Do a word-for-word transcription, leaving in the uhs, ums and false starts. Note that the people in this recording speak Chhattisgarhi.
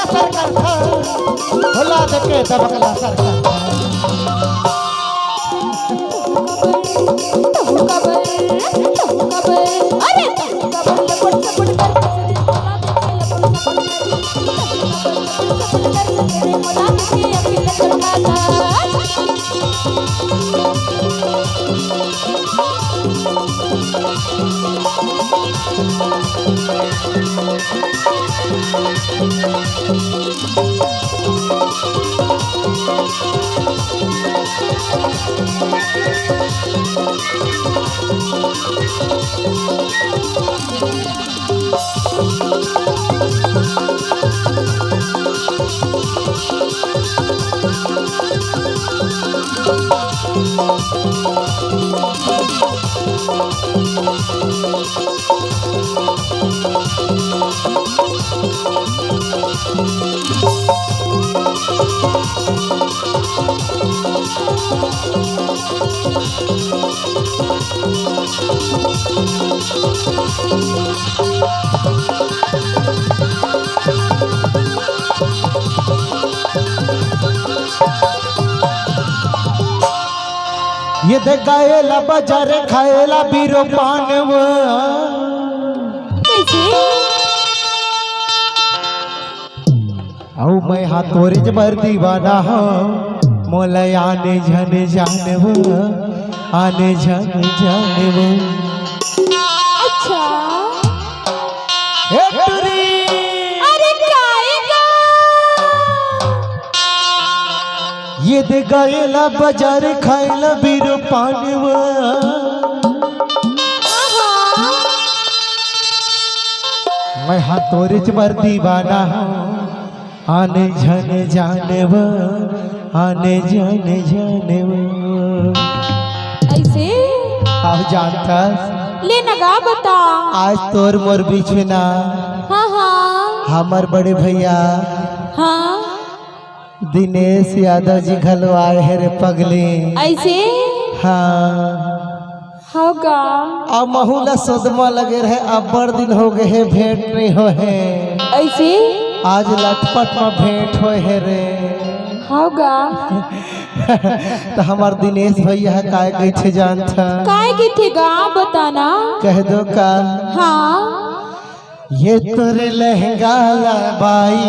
सरकार था, भुला दे के दबकला सरकार था। अरे ये दे गएला बाजार खाएला बीरो पान वो। कैसे? अउ मैं हा तोरेच बर दीवाना हूँ, मोला आने झन जानबो, आने झन जानबो। अच्छा। हे टुरी। अरे काहे गा? ये दे गएला बाजार खाएला बीरो पान वो। आहा। मैं हा तोरेच बर दीवाना हूँ, आने झन जानबो, आने झन जानबो। ऐसे? अब जानथस? ले ना गा बता। आज तोर मोर बीच में ना हाँ, हाँ। हमर बड़े भैया हाँ। दिनेश यादव जी घलो आए हे रे पगली। ऐसे? हाँ। हव गा। अब महू ला सदमा लगे रहे, अब्बड़ दिन हो गए हे, भेंट नहीं होहे। ऐसे? आज लटपट में भेंट होए हे रे। हव गा। त हमर दिनेश भैया ह काय कहिथे जानथस? काय कहिथे गा, बता ना। कह दो का? हाँ। ये तोर लहंगा ला बाई।